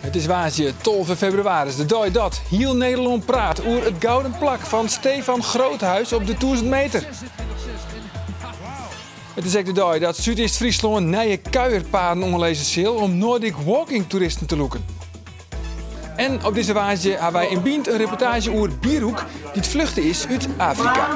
It is woansdei 12 febrewaris, de dei dat hiel Nederlân praat oer it gouden plak fan Stefan Groothuis op de 1000 meter. It is ek de dei dat Súdeast-Fryslân nije kuierpaden oanlizze sil om Nordic Walking toeristen te lûken. En op dizze woansdei ha wy yn Bynt in reportaazje oer Biruk dy't fluchte is út Afrika.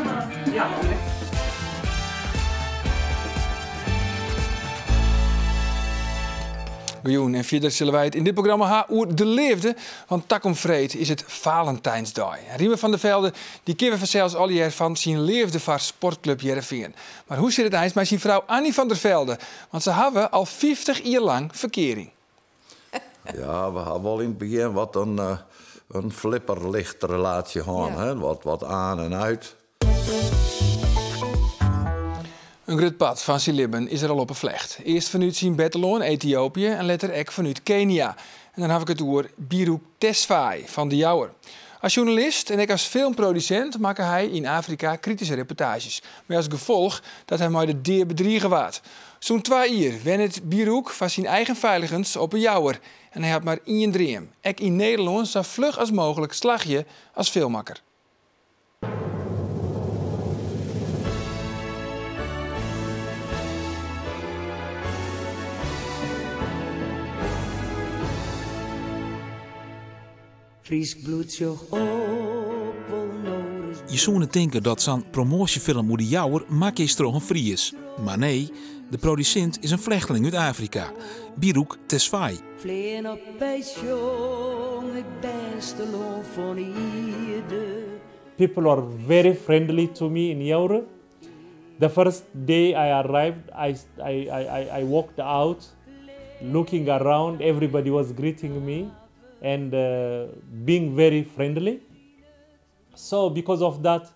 Goejûn en fierder sille wy it yn dit programma ha oer de leafde, want takom freed is it Valentijnsdei. Riemer van der Velde dy kinne we fansels allegear fan syn leafde foar Sportklup Hearrenfean. Mar hoe sit it eins mei syn frou Annie van der Velde? Want se hawwe al 50 jier lang ferkearing. Ja, we ha wol yn it begjin wat in, eh, in flipperlichtrelaasje hân, hè? Wat, wat aan en uit. In grut part fan syn libben is er al op 'e flecht. Earst fanút syn bertelân Etiopië en letter ek fanút Kenia. En dan haw ik it oer Biruk Tesfaye fan De Jouwer. As sjoernalist en ek as filmprodusint makke hy yn Afrika krityske reportaazjes. Mei as gefolch dat hy mei de dea bedrige waard. Sûnt twa jier wennet Biruk foar syn eigen feiligens op 'e Jouwer. En hy hat mar ien dream, ek yn Nederlân sa fluch as mooglik slagje as filmmakker. Frysk bloed sjoch op wol no ris. Je soene tinke dat sa'n promoasjefilm oer de Jouwer makke is troch in Fries. Mar nee, de produsint is in flechteling út Afrika, Biruk Tesfaye. Flean op by sjong it bêste lân fan ierde. People are very friendly to me in Joure. The first day I arrived, I, I, I, I walked out looking around, everybody was greeting me and uh, being very friendly. So because of that,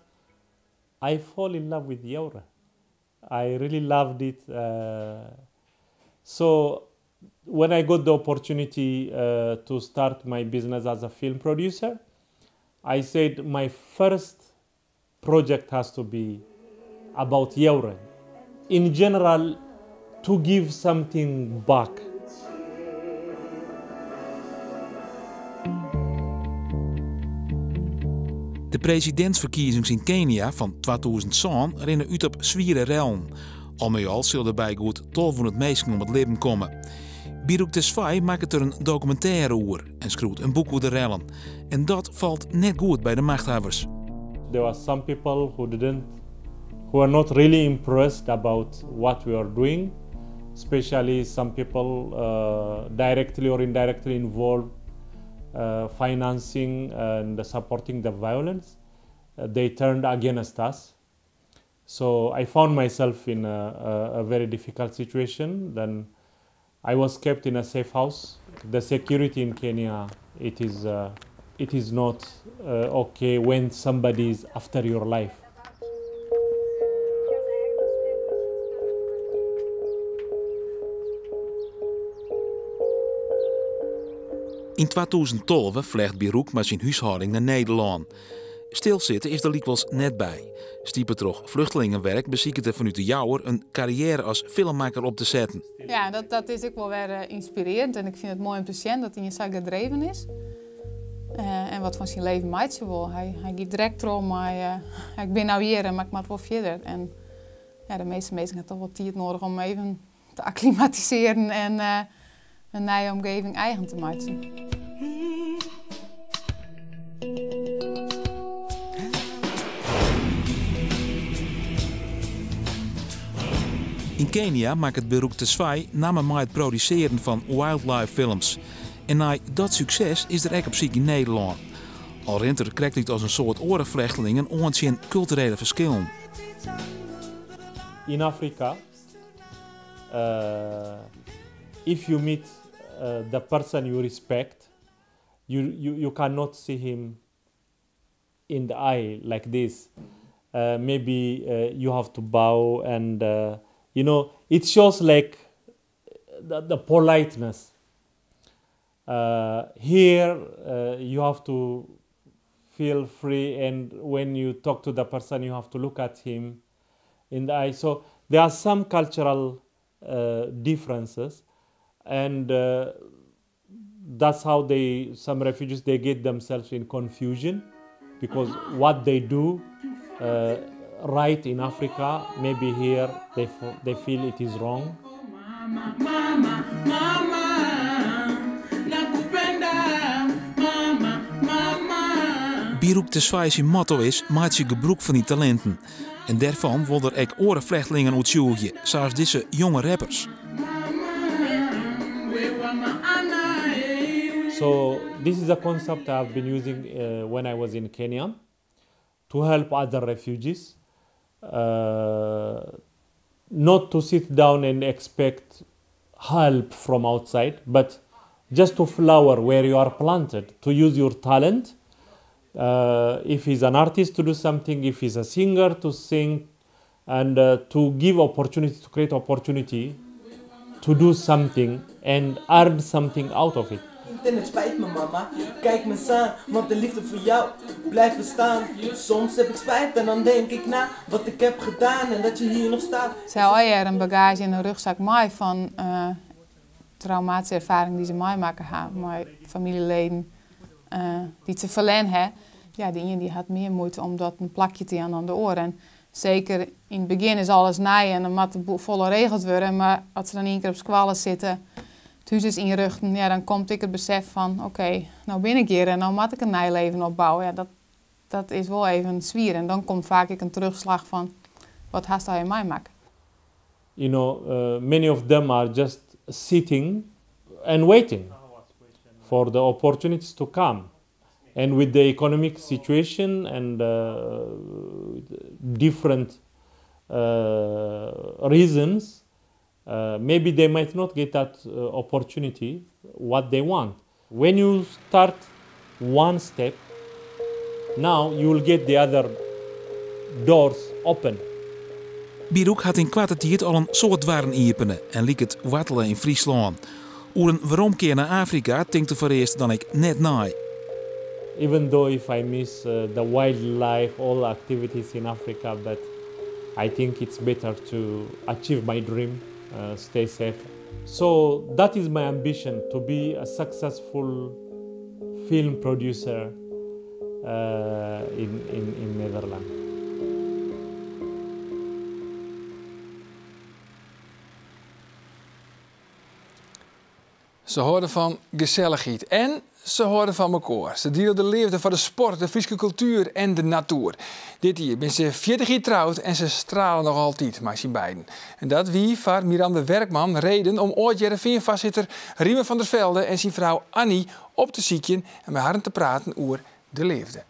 I fall in love with Joure. I really loved it. Uh, so when I got the opportunity uh, to start my business as a film producer, I said my first project has to be about Joure. In general, to give something back. De presidintsferkiezings yn Kenia fan 2007 rinne út op swiere rellen. Al mei al sil derby goed 1200 minsken om it libben komme. Biruk Tesfaye makket der in dokumintêre oer en skriuwt in boek oer de rellen. En dat falt net goed by de machthawwers. There were some people who didn't, who are not really impressed about what we are doing, especially some people uh, directly or indirectly involved uh, financing and supporting the violence. Uh, they turned against us. So I found myself in a, a, a very difficult situation. Then I was kept in a safe house. The security in Kenya, it is, uh, it is not uh, okay when somebody is after your life. Yn 2012 flecht Biruk mei syn húshâlding nei Nederlân. Stilsitte is der lykwols net by. Stipe troch Vluchtelingenwerk besiket er fanút De Jouwer in karriêre as filmmakker op te setten. Ja, dat, dat is ek wol wer uh, ynspirearjend en ik fyn it moai om te sjen dat hy sa gedreven is. Uh, en wat fan syn leven meitsje wol. Hy, hy giet direkt troch mei, uh, ik bin no hjir, mar ik moat wol fierder. En ja, de measte minsken ha toch wol tiid nedich om even te akklimatisearjen en uh, in nije omgeving eigen te meitsjen. Yn Kenia makket Biruk Tesfaye namme mei it produsearjen fan wildlife films. En nei dat sukses is er ek op syk yn Nederlân. Al rint er krekt út as in soad oare flechtlingen oan tsjin kulturele ferskillen. In Afrika, uh, if you meet uh, the person you respect, you, you, you cannot see him in the eye like this. Uh, maybe uh, you have to bow and, uh, you know, it shows like the, the politeness. Uh, here, uh, you have to feel free, and when you talk to the person, you have to look at him in the eye. So there are some cultural uh, differences, and That's how they, some refugees, they get themselves in confusion because what they do right in Africa, maybe here they feel it is wrong. Mama, mama, nakupenda, mama, mama. Biruk Tesfaye syn motto is: meitsje gebrûk fan dyn talinten. En dêrfan wol er ek oare flechtlingen oertsjûgje, sa as dizze jonge rappers. So this is a concept I've been using when I was in Kenya to help other refugees. Not to sit down and expect help from outside, but just to flower where you are planted, to use your talent. If he's an artist, to do something, if he's a singer, to sing, and to give opportunity, to create opportunity to do something and earn something out of it. En het spijt me mama, kijk me eens aan, want de liefde voor jou blijft bestaan. Soms heb ik spijt en dan denk ik na wat ik heb gedaan en dat je hier nog staat. Se ha in bagaazje en in rûchsek mei fan traumatyske erfaring dy't se meimakke ha mei famyljeleden dy't se ferlern ha. Ja, de ien dy hat mear muoite om dat in plakje te jaan dan de oar. En seker yn it begjin is alles nij en dan moat der folle regeld wurde. Mar as se dan ien kear op skoalle sitte, it hûs is ynrjochte, ja, dan komt ek it besef fan oké, no bin ik hjir en no moat ik in nij libben opbouwe. Ja, dat is wol even swier. En dan komt faak ek in terugslach fan wat hast allegear meimakke. Many of them are just sitting and waiting for the opportunities to come. And with the economic situation and different reasons, maybe they might not get that opportunity what they want. When you start one step, now you will get the other doors open. Biruk hat yn koarte tiid al in soad doarren iepene en liket woartele yn Fryslân. Oer in weromkear nei Afrika tinkt er foarearst dan ek net nei. Even though if I miss the wildlife, all activities in Africa, but I think it's better to achieve my dream, stay safe. So that is my ambition, to be a successful film producer in Netherlands. Se hâlde fan gesellichheid en se hâlde fan mekoar. Se diele de leafde foar de sport, de Fryske kultuer en de natuer. Dit jier binne se 40 jier troud en se striele noch altyd mei syn beiden. En dat wie foar Miranda Werkman reden om âld-Hearrenfeanfoarsitter Riemer van der Velde en syn frou Annie op te sykjen en mei harren te praten oer de leafde.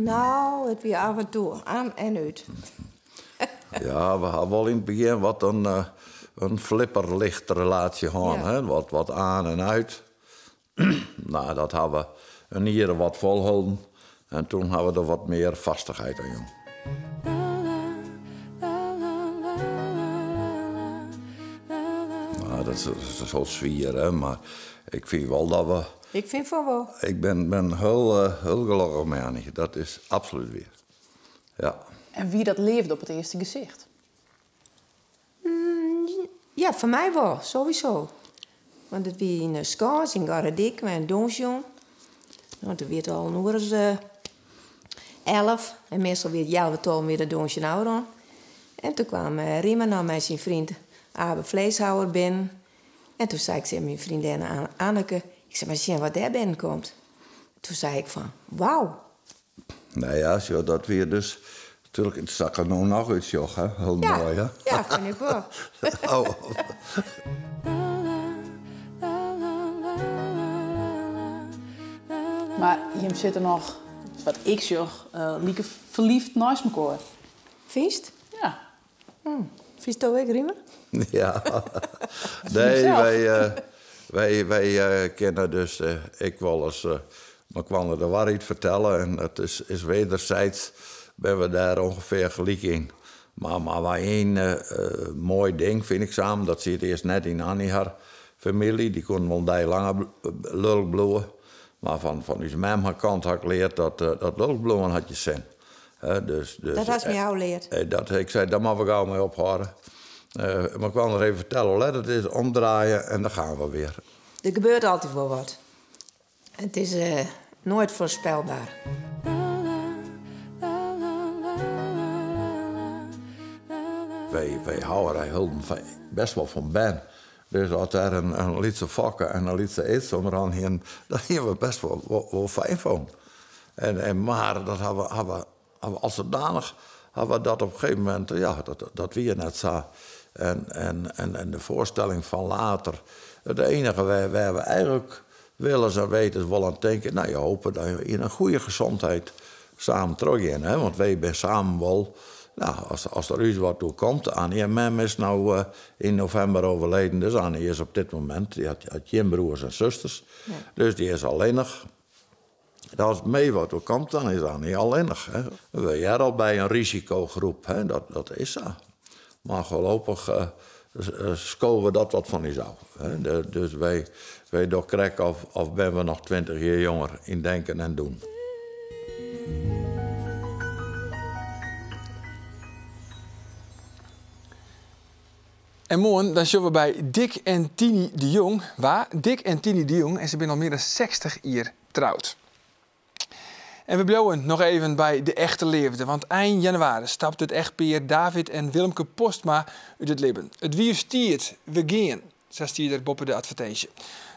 Nou, it wie af en toe oan en út. Ja, we ha wol yn it begjin wat in flipperlichtrelaasje hân, hè? Wat oan en út. Nou, dat ha we in jier wat folholden. En doe ha we der wat mear fêstichheid oan jûn. Nou, dat is hiel swier, hè? Mar ik fyn wol dat we... Ik fyn fan wol. Ik bin hiel gelokkich mei Annie. Dat is absolút wier. Ja. En wie dat leafde op it earste gesicht? Ja, foar my wol, sowieso. Want it wie yn de Skâns, yn Gorredyk, mei in dûnsjûn. Want doe wie it al in oere as 11. En meastal wie it healwei 12 wie de dûnsjûn ôfrûn. En doe kaam Riemer noch mei syn freon Abe Vleeshouwer binnen. En doe sei ik tsjin myn freondinne Anneke, ik sei, mar sjen wat dêr binnenkomt. Doe sei ik fan, wauw. Nou ja, zo, dat wie dus... Natuerlik, it sakke no noch út, sjoch, hè? Hiel moai, hè? Ja, fyn ik wol. Oh. Mar jim sitte noch, wat ik sjoch, like ferliefd neist mekoar. Fynst? Ja. Fynsto ek, Riemer? Ja. Fyn Nee, ik sels. Wy kinne dus ek wolris, mar kwam de waarheid fertelle en it is wederzijds, binne we dêr ûngefear gelyk yn. Mar wy ien moai ding fyn ik samen, dat siet earst net yn Annie har famylje, dy koene wol in dei langer lulk bliuwe. Mar fan, fan ús mem har kant ha ik leard dat, dat lulk bliuwen hat je sin. Dus, dus, dat hast my ôfleard. Dat, ik sei, dêr moatte we gau mei ophâlde. Mar ik wol noch even fertelle hoe let it is, omdraaie en dan gean we wer. Der gebeurt altyd wol wat. It is noait foarspelber. Wy, wy hâlde hielden bêst wol fan bern. Dus as der in lytse Fokke en in lytse Ids omrûn hienen, dat hiene we bêst wol, wol, wol fijn fûn. En, en, mar dat hawwe, hawwe, hawwe al sadanich hawwe dat op in gegeven momint, ja, dat, dat wie net sa. En, en, en, en de foarstelling fan later, it iennige wêr, wêr we eigenlik willens en wetens wol oan tinke, no, je hope dat je yn in goede gezondheid samen trochgean, hè, want wy binne samen wol, no, as, as der ús wat oerkomt, Annie en mem is no uh, yn novimber overleden, dus Annie is op dit momint, dy hat, hat gjin broers en susters, dus dy is allinnich. As my wat oerkomt, dan is Annie allinnich. Hè. We hearre al by in risikogroep, hè. Dat, dat is sa. Mar foarlopich uh, skowe we dat wat fan ús ôf. Hè. Dus wy, wy dogge krekt of, of binne we noch 20 jier jonger yn denken en doen. En moarn dan sjogge we by Dick en Tiny de Jong. Wa? Dick en Tiny de Jong en se binne al mear dan 60 jier troud. En we bliuwe noch even by de echte leafde, want ein jannewaris stapt it echtpear David en Willemke Postma út it libben. It wie ús tiid, we gean, sa stie der boppe de advertinsje.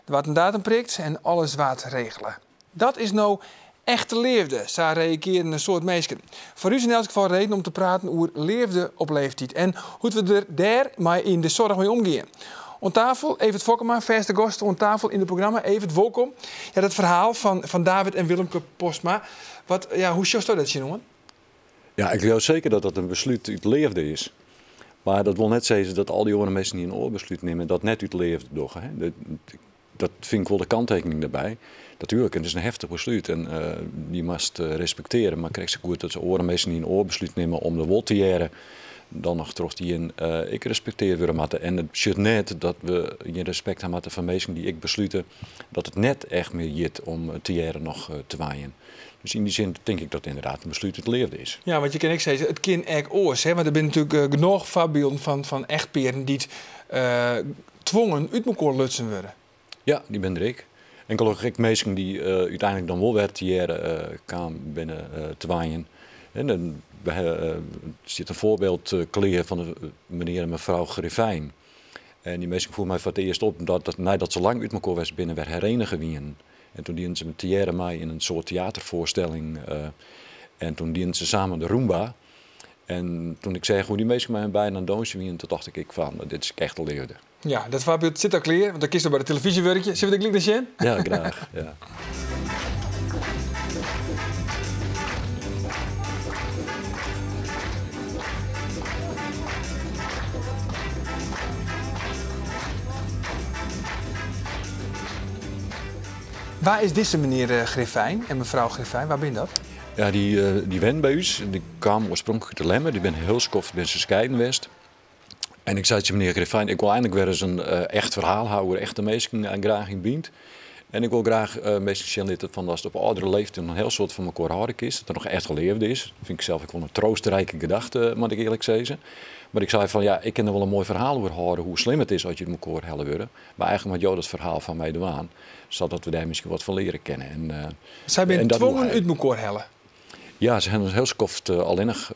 Der waard in datum prikt en alles waard regele. Dat is no echte leafde, sa reagearren in soad minsken. Foar ús yn elts gefal reden om te praten oer leafde op leeftiid en hoe't we der dêr mei yn de soarch mei omgean. Oan tafel Evert Fokkema, fêste gast oan tafel yn it programma. Evert, wolkom. Ja, dat ferhaal fan, fan David en Willemke Postma, wat, ja, hoe sjochsto dat tsjinoan? Ja, ik leau seker dat dat in beslút út leafde is. Mar dat wol net sizze dat al dy oare minsken dy't in oar beslút nimme dat net út leafde dogge. Hè. Dat fyn ik wol de kanttekening dêrby. Natuerlik, it is in heftich beslút en dy moatst respektearje. Mar krekt sa goed dat oare minsken dy't in oar beslút nimme om der wol te hearren, dan noch troch dy ek respektearre wurde moatte. En it betsjut net dat we gjin respekt ha moatte foar minsken dy't ek beslute dat it net echt mear giet om tegearre noch te wenjen. Dus yn dy sin tink ik dat ynderdaad in beslút út leafde is. Ja, want je kinne ek sizze, it kin ek oars. Hè? Want der binne natuerlik genôch foarbylden fan echtpearen dy't twongen út mekoar lutsen wurde. Ja, dy binne der ek. En gelokkich ek minsken dy't úteinlik dan wol wer tegearre kaam binne te wenjen. En dan stiet in foarbyld klear fan de menear en mefrou Grifijn. En dy minsken foelen my foar it earst op dat neidat se lang út mekoar west binne wer herenige wienen. En toen dienen se tegearre mei yn in soart teaterfoarstelling. En toen dienen se samen de rumba. En toen ik seach hoe dy minsken mei har beiden oan it dûnsjen wienen, toen tocht ik ek fan, dit is echte leafde. Ja, dat foarbyld sit al klear, want dan kinst by de telefyzje wurkje. Sille we der gelyk nei sjen? Ja, graach. Ja. Wa is dizze menear Griffijn en mefrou Griffijn? Wa binne dat? Ja, dy wennen by ús. Dy kamen oarspronklik út De Lemmer. Dy binne hiel skoft binne se skeiden west. En ik sei tsjin menear Griffijn, ik wol einlik wer ris in echt ferhaal ha oer echte minsken en graach yn Bynt. En ik wol graach minsken sjen litte fan datst op âldere leeftiid noch in hiel soad fan mekoar hâlde kinst, dat der noch echt leafde is. Dat fyn ik sels ek wol in troostrijke gedachte, moat ik earlik sizze. Mar ik sei fan ja, ik kin der wol in moai ferhaal oer hâlde hoe slim it is as je út mekoar helle wurde. Mar eigentlik moat jo dat ferhaal foar my dwaan, sadat we dêr miskien wat fan leare kinne. En, Sy binne twongen út mekoar helle? Ja, se hawwe in hiel skoft allinnich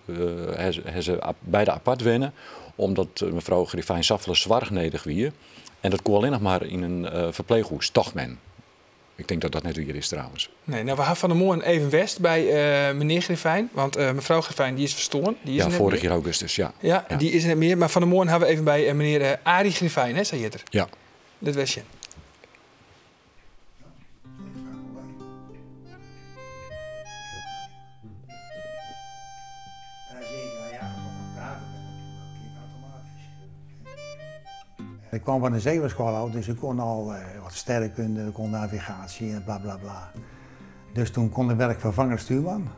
ha se beide apart wenne, omdat mefrou Griffijn safolle soarch nedich wie. En dat koe allinnich mar yn in ferpleechhûs, tocht men. Ik tink dat dat net wier is trouwens. Nee, no, we ha fan 'e moarn even west by menear Griffijn, want mefrou Griffijn dy is ferstoarn. Dy is ja, foarich jier augustus, ja. Ja, dy is der net mear. Mar fan 'e moarn ha we even by menear Arie Griffijn, hè, sa hjit er. Ja. Lit wer sjen. Ik kwam van de zeemansschool af, dus ik kon al wat sterrenkunde, ik kon navigatie en bla bla bla. Dus toen kon ik werk vervanger stuurman.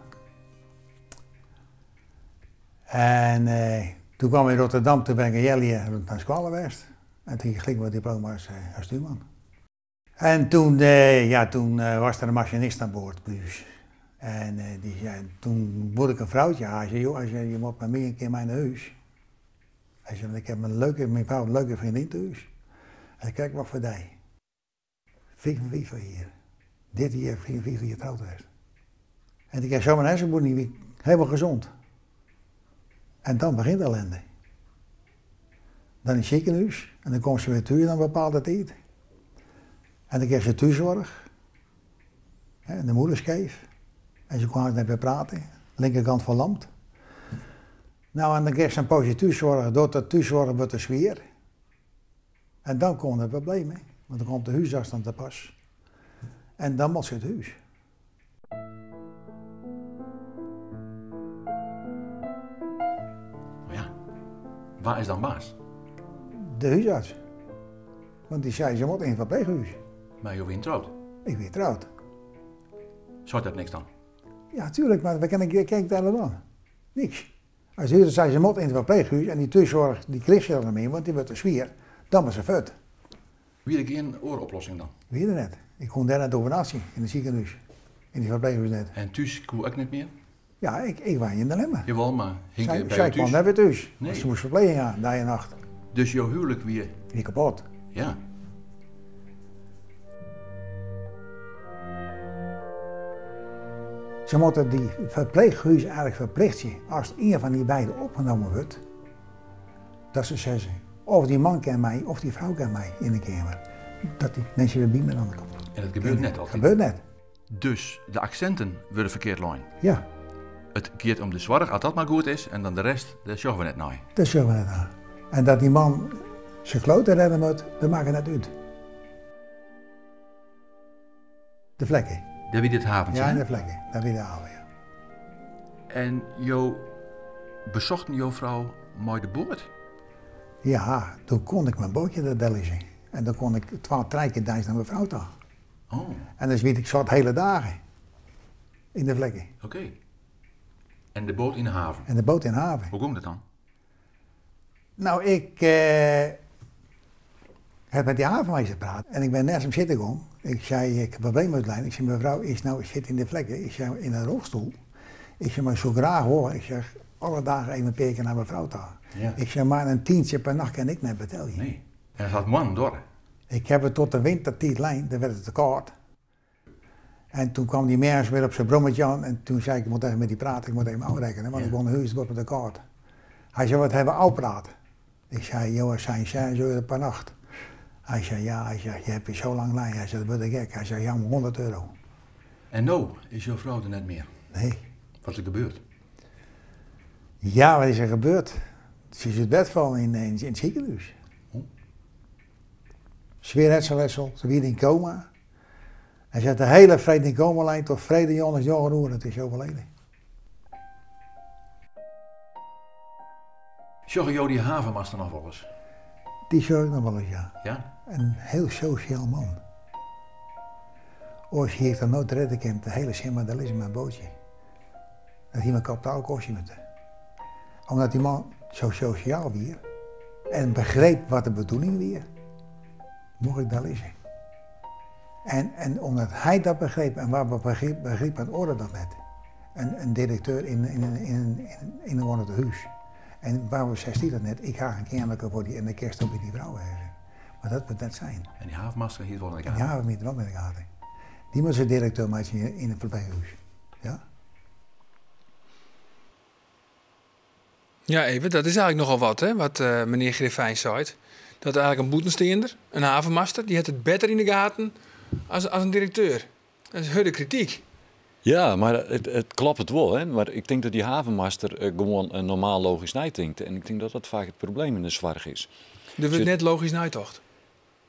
En toen kwam ik in Rotterdam, toen ben ik een jaar naar school geweest. En toen ging ik gelijk met diploma's als stuurman. En toen, ja, toen was er een machinist aan boord bij ons. En die zei, toen moet ik een vrouwtje. Hij zei, joh, hij zei, je moet met mij een keer mee naar huis. Hij zei, want ik heb een leuke, mijn vrouw een leuke vriendin thuis. Hij zei, kijk wat voor die. 45 jaar. Dit jaar 44 jaar trouwd geweest. En ik heb zomaar een hersenbloeding, helemaal gezond. En dan begint de ellende. Dan is het ziekenhuis en dan komt ze weer thuis na een bepaalde tijd. En dan krijgt ze thuiszorg. En de moeder scheef. En ze kon niet meer praten. Linkerkant verlamd. Nou, en dan krijgt ze een poosje thuiszorg. Door dat thuiszorg wordt de sfeer. En dan komt het probleem, hè. Want dan komt de huisarts dan te pas. En dan moet ze het huis. Maar ja, waar is dan baas? De huisarts. Want die zei, ze moet in het verpleeghuis. Maar je bent trouwd? Ik ben trouwd. Zou dat niks dan? Ja, tuurlijk, maar wat kan ik, kan ik daar dan? Niks. Als de huisarts zei, ze moet in het verpleeghuis en die thuiszorg, die kreeg ze dan niet meer, want die wordt de sfeer. Dan was ze fut. Wie er geen ooroplossing dan? Wie er net. Ik kon daar net overnachten in het ziekenhuis. In die verpleeghuis net. En thuis kon ik niet meer? Ja, ik was in de lemmer. Jawel, maar hing Zij, je bij zij jou kwam thuis? net weer thuis. Nee. Want ze moest verpleging aan, dag en nacht. Dus jouw huwelijk weer? Weer kapot. Ja. Ze moeten die verpleeghuis eigenlijk verplichten, als een van die beiden opgenomen wordt, dat ze zeggen, of die man kent mij, of die vrouw kent mij in de kamer. Dat die mensen weer bij me aan de kant. En dat gebeurt net altijd. Gebeurt net. Dus de accenten worden verkeerd lijn. Ja. Het keert om de zorg, als dat maar goed is, en dan de rest, daar zorgen we net naar. Dat zorgen we net naar. En dat die man zijn kloten redden moet, dat maakt het net uit. De vlekken. Daar wie dit haventje, Ja, hè? de vlekken. Daar wie de haven, ja. En jou bezocht jouw vrouw mooi de boot? Ja, toen kon ik mijn bootje daar liggen. En dan kon ik 12 trekken naar mijn vrouw toe. Oh. En dan zwiet ik zwart hele dagen. In de vlekken. Oké. En de boot in de haven? En de boot in de haven. Hoe komt dat dan? Nou, ik heb met die havenmeester gepraat. En ik ben naast hem zitten gekomen. Ik zei, ik heb een probleem uitlijn. Ik zei, mevrouw is nou, zit in de vlekken. Ik zei, in een rolstoel. Ik zei, maar zo graag hoor. Ik zeg, alle dagen even een keer naar mevrouw toe. Ja. Ik zei, maar een tientje per nacht kan ik net betalen. Nee. En dat had man door. Ik heb het tot de wintertijd lijn, dan werd het te koud. En toen kwam die mens weer op zijn brommetje aan en toen zei ik, ik moet even met die praten, ik moet even afrekenen, want ik woon in huis, het wordt me te koud. Hij zei, wat hebben we al praat? Ik zei, joh, het zijn 6 euro per nacht. Hij zei, ja, hij zei, je hebt hier zo lang lijn. Hij zei, dat wordt gek. Hij zei, ja, maar 100 euro. En nou is jouw vrouw er net meer? Nee. Wat is er gebeurd? Ja, wat is er gebeurd? Ze is uit bed gevallen in het ziekenhuis. Zweer hersenletsel, ze werd in coma. Hij zat de hele vrede in coma-lijn tot vrede Johannes Johan Oer, het is overleden. Zorg jou die havenmaster nog wel eens? Die zorg ik nog wel eens, ja. Ja? Een heel sociaal man. Oors hier ik dat nooit redden kind, de hele zin, maar daar is in mijn bootje. Dat hier mijn kapitaal kost moeten. Omdat die man zo sociaal weer en begreep wat de bedoeling weer, mocht ik daar liggen. En omdat hij dat begreep en waar we begreep het orde dat net. Een directeur in een ander huis. En waarom zei hij dat net? Ik ga een kamer voor die en de kerst ook bij die vrouw hebben. Maar dat moet net zijn. En die havenmaster hier wel in de En gaten? die havenmeester wel in de gaten. Die moet zijn directeur maar in het verpleeghuis. Ja? Ja, even, dat is eigenlijk nogal wat, hè, wat meneer Griffijn zei. Dat eigenlijk een boetensteender, een havenmaster, die heeft het beter in de gaten als een directeur. Dat is harde kritiek. Ja, maar het klopt het wel. Hè? Maar ik denk dat die havenmaster gewoon een normaal logisch nadenkt. En ik denk dat dat vaak het probleem in de zorg is. Er wordt net logisch nagedacht.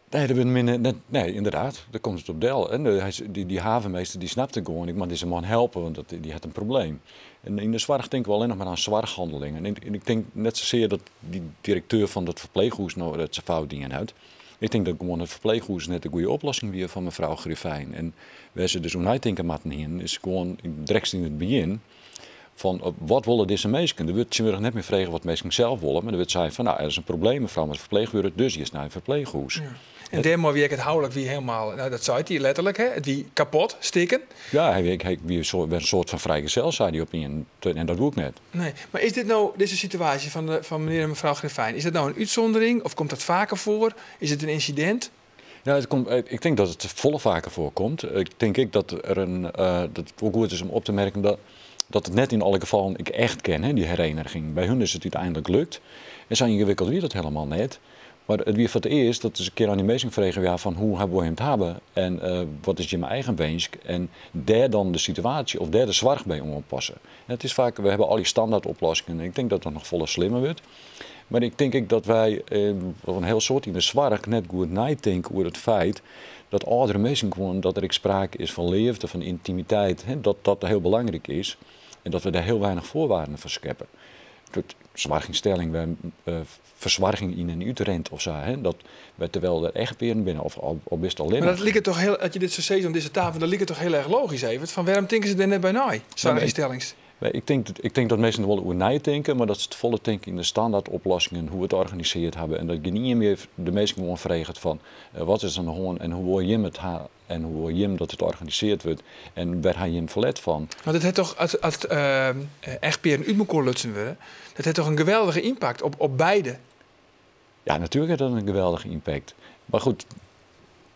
Nee, er wordt minder, net, nee, inderdaad. Daar komt het op del. En die havenmeester die snapte gewoon, ik moet deze man helpen, want die had een probleem. En in de zorg denk ik wel alleen nog maar aan zorghandelingen. En ik denk net zozeer dat die directeur van dat verpleeghuis nou dat ze fout dingen uit. Ik denk dat gewoon het verpleeghuis net de goede oplossing weer van mevrouw Griffijn. En waar ze dus hoe nadenken moeten heen, is gewoon direct in het begin. Fan wat wolle dizze minsken? Der wurdt tsjintwurdich net mear frege wat minsken sels wolle, mar der wurdt sein fan nou, der is in probleem, mefrou moat ferpleegd wurde, dus giest nei in ferpleechhûs. Ja. En dêrmei wie ek it houlik wie helemaal, nou dat seit hy letterlik, hè, it wie kapot, stikken. Ja, hy wie, hy wie wer in soart fan frijgezel, sei hy op ien, en dat woe ik net. Nee, mar is dit no, dizze situaasje fan, de, fan menear en mefrou Grevijn, is dat no in útsûndering of komt dat faker foar? Is it in ynsidint? Ja, it komt, ik tink dat it folle faker foarkomt. Ik tink ek dat er in, dat it wol goed is om op te merken dat, dat it net yn alle gefallen ek echt kin, hè, dy hereniging. By hun is it úteinlik lukt. En sa yngewikkeld wie dat helemaal net. Mar it wie foar it earst dat ris in kear oan dy minsken frege wie fan hoe wolle jim it hawwe en wat is jimme eigen winsk en dêr dan de situaasje of dêr de soarch by oanpasse. En it is faak, we hawwe al dy standaardoplossingen en ik tink dat dat noch folle slimmer wurdt. Mar ik tink ek dat wy in hiel soad yn de soarch net goed neitinke oer it feit dat âldere minsken gewoan, dat der ek sprake is fan leafde, fan yntimiteit, dat dat hiel belangryk is en dat we dêr hiel weinich foarwaarden foar skeppe. Soarchynstelling wêr fersoarging yn en út rint of sa, hè, dat wy terwyl der echtpearen binne of al bist allinnich. Mar dat liket toch hiel, as je dit sa sizze oan dizze tafel, dat liket toch hiel erch logysk, Evert? Fan wêrom tinke se dêr net by nei, soarchynstellings? Ik tink, ik tink dat minsken der wol oer neitinke, mar dat se te folle tinke yn de standaardoplossingen, hoe we it organisearre hawwe en dat gjinien mear de minsken gewoan freget fan wat is der oan de hân en hoe wolle jim it ha en hoe wolle jim dat it organisearre wurdt en wêr ha jim ferlet fan. Want it hat toch, as, as echtpearen út mekoar lutsen wurde, dat hat toch in geweldige ympakt op, op beide? Ja, natuerlik hat dat in geweldige ympakt. Mar goed,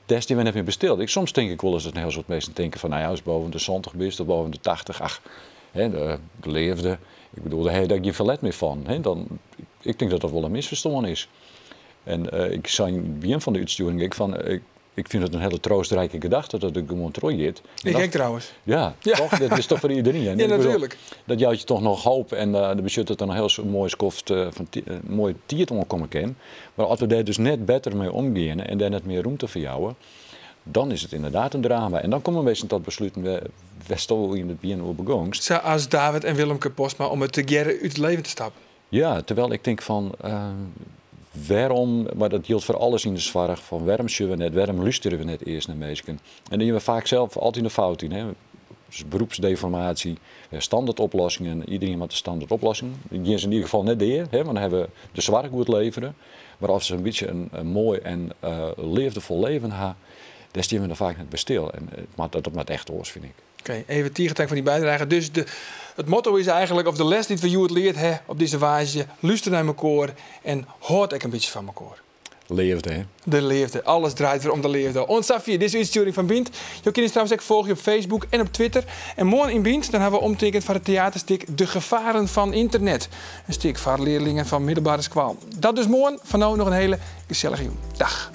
dêr stean we net mear by stil. Ik, soms tink ik wolris dat in hiel soad minsken tinke fan, no ja, ast boven de 70 bist of boven de 80, ach, hè, de, de leafde, ik bedoel, dêr ha je gjin ferlet mear fan. Hè. Dan, ik tink dat dat wol in misferstân is. En ik sei yn it begjin fan de útstjoering ek fan, ik, Ik fyn it in hiele troostrijke gedachte dat it gewoan trochgiet. Ik ek trouwens. Ja, ja. Toch? Dat is toch foar iderien. Ja, natuerlik. Dat jout je toch noch hoop en dat betsjut dat der noch hiel moai skoft fan moaie tiid oankomme kin. Mar as we dêr dus net better mei omgeane en dêr net mear rûmte foar jouwe, dan is it ynderdaad in drama. En dan komme minsken tot besluten wêr'tsto yn it begjin oer begongst. Sa as David en Willemke Postma om it tegearre út it leven te stappen. Ja, terwyl ik tink fan wêrom, mar dat jildt foar alles yn de soarch, fan wêrom sjogge we net, wêrom lústerje we net earst nei minsken? En dêr gean we faak sels altyd de fout yn. Hè? Dus beroepsdeformatie, standaardoplossingen, iedereen moat de standaardoplossing. Die gean se yn ieder gefal net dea, hè, want dan hawwe we de soarch goed levere. Mar as se in bytsje in moai en leafdefol leven ha, dêr stean we dan faak net by stil. En dat moat echt oars, fyn ik. Oké, even tige tank foar dy bydrage. Dus de, it motto is eigenlik, of de les dy't we hjoed leard ha op dizze woansdei, lúster nei mekoar en hâld ek in bytsje fan mekoar. Leafde, hè? De leafde. Alles draait wer om de leafde. Oant safier dizze útstjoering fan Bynt. Jo kinne ús trouwens ek folgje op Facebook en op Twitter. En moarn yn Bynt dan hawwe we omtinken foar it teaterstik De Gevaren van Internet. In stik foar learlingen fan middelbere skoallen. Dat dus moarn. Foar no noch in hiele gesellige jûn. Dag.